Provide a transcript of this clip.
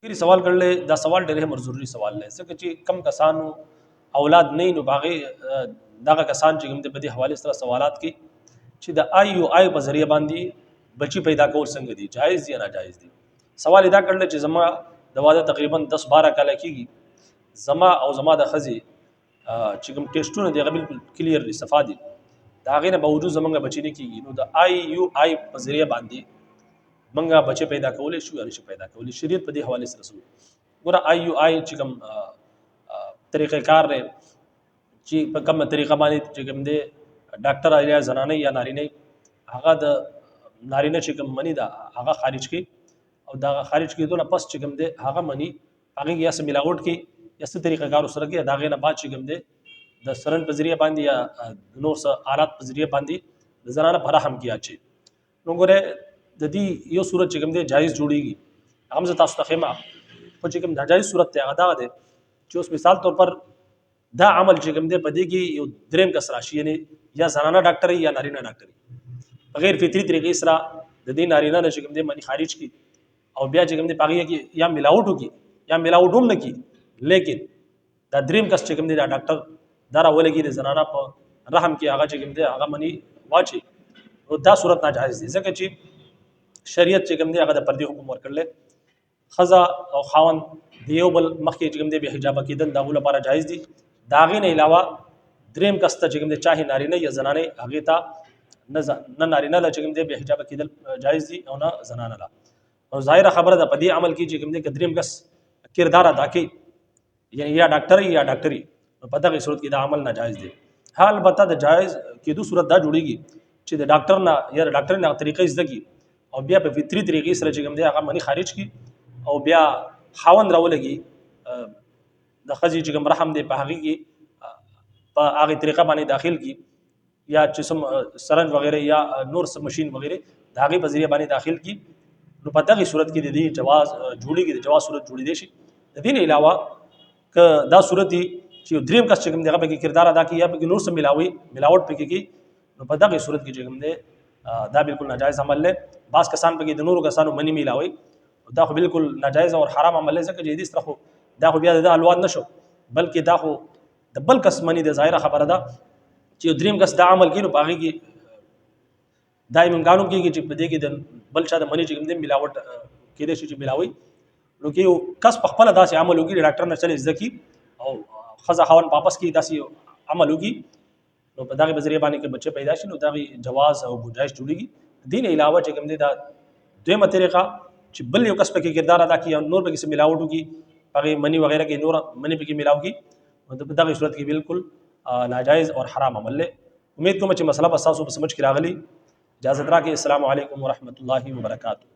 ملګري سوال کړل، دا سوال ډېر هم ضروري سوال دی، ځکه چې کم کسانو اولاد نه نو باغې دغه کسان چې کوم د دې حواله سره سوالات کوي چې د آی یو آی په ذریعہ باندې بچی پیدا کول څنګه دي، جایز دي یا ناجایز دي. سوال دا کړل چې زما د واده تقریبا 10 12 کاله کېږي، زما او زما د ښځې چې کوم ټیسټونه دي هغه بالکل کلیر دي، صفا دي، د هغې نه باوجود زمونږ بچی نه کېږي، نو د آی یو آی په ذریعه باندې مونږه بچی پیدا کولی شو یا نشو پیدا کولی؟ شریعت په دې حوالې سره څه؟ ګوره، آی یو آی چې کوم طریقه کار دی، چې په کومه طریقه باندې چې کوم دی ډاکټر یا زنانه یا نارینه هغه د نارینه چې کوم منی ده هغه خارج کی، او دا خارج کېدو نه پس چې کوم دی هغه منی هغه یا څه ملاوټ کی یا څه طریقه کار سره کی، دا غې نه بعد چې کوم دی د سرن په ذریعہ باندې یا نور څه آلات په ذریعہ باندې د زنانه په رحم کې اچي. نو ګوره، د دې یو صورت چې کوم دی جایز جوړیږي، هغه زه تاسو ته ښیم، خو چې کوم د جایز صورت دی هغه دا دی چې اوس مثال طور پر دا عمل چې کوم دی په دې کې یو دریم کس راشي، یعنی یا زنانه ډاکټر یا نارینه ډاکټر، په غیر فطري طریقې سره د دې نارینه نه چې کوم دی منی خارج کی، او بیا چې کوم دی پاغي کې یا ملاوټ وکي یا ملاوټ هم نه کی، لیکن دا دریم کس چې کوم دی دا ډاکټر دا راولګي د زنانه په رحم کې هغه چې کوم دی هغه منی واچي، نو دا صورت ناجایز دی، ځکه چې شریعت چې کوم دی هغه د پردي حکم ورکړل. خزا او خاوند د یو بل مخکې چې کوم دی به حجاب کېدل دا غو لپاره جایز دي. دا غي نه علاوه دریم کس ته چې کوم دی، چاهي نارینه یا زنانه، هغه ته نه نارینه له چې کوم دی به حجاب کېدل جایز دي او نه زنانه له. او ظاهره خبره ده، په دې عمل کې چې کوم دی که دریم کس کردار ادا کوي، یعنی یا ډاکټر یا ډاکټري، نو په دغه صورت کې دا عمل ناجایز دی. ها، البته د جایز کېدو صورت دا جوړیږي چې د ډاکټر نه یا د ډاکټر نه طریقې زده کی، او بیا په فطري طریقې سره چې کوم دی هغه منی خارج کی، او بیا خاوند راولګي د ښځې چې کوم رحم دی په هغې کې په هغې طریقه باندې داخل کی، یا چې سم سرنج وغیرہ یا نور سم ماشين وغیرہ د هغې په ذریعہ باندې داخل کی، نو په دغه صورت کې د دې جواز جوړیږي، د جواز صورت جوړې دی شي. د دې نه علاوه که دا صورت دی چې دریم کس چې کوم دغه پکې کردار ادا کوي یا پکې نور څه ملاوي ملاوت پکې کوي، نو په دغه صورت کې چې کوم دی دا بالکل ناجایز عمل دی. بعض کسان پکې د نورو کسانو منی ملاوي، دا خو بالکل ناجایز او حرام عمل دی، ځکه چې دې سره خو دا خو بیا د الواد نشو، بلکې دا خو د بل کس منی د ظاهره خبره ده چې دریم کس دا عمل کوي، نو پاغي کې دا امکان هم کېږي چې په دې کې د بل چا د منی چې کوم دی ملاوت کېدای شي چې ملاوي. نو کې یو کس په خپله داسې عمل وکړي، ډاکټر نه چلې زده کړي او ښځه خاوند په آپس کې داسې عمل وکړي، نو په دغه ذریعہ باندې کې بچي پیدا شي، نو دغه جواز او گنجائش جوړیږي. دین علاوه چې کوم دی دا دویمه طریقه چې بل یو کس پکې کردار ادا کړي او نور پکې څه ملاوټ وکړي، هغه منی وغیرہ کې نور منی پکې ملاو کړي، نو په دغه صورت کې بالکل ناجایز او حرام عمل دی. امید کوم چې مسله به تاسو په سمجھ کې راغلي. اجازه راکړئ. السلام علیکم ورحمت الله وبرکاته.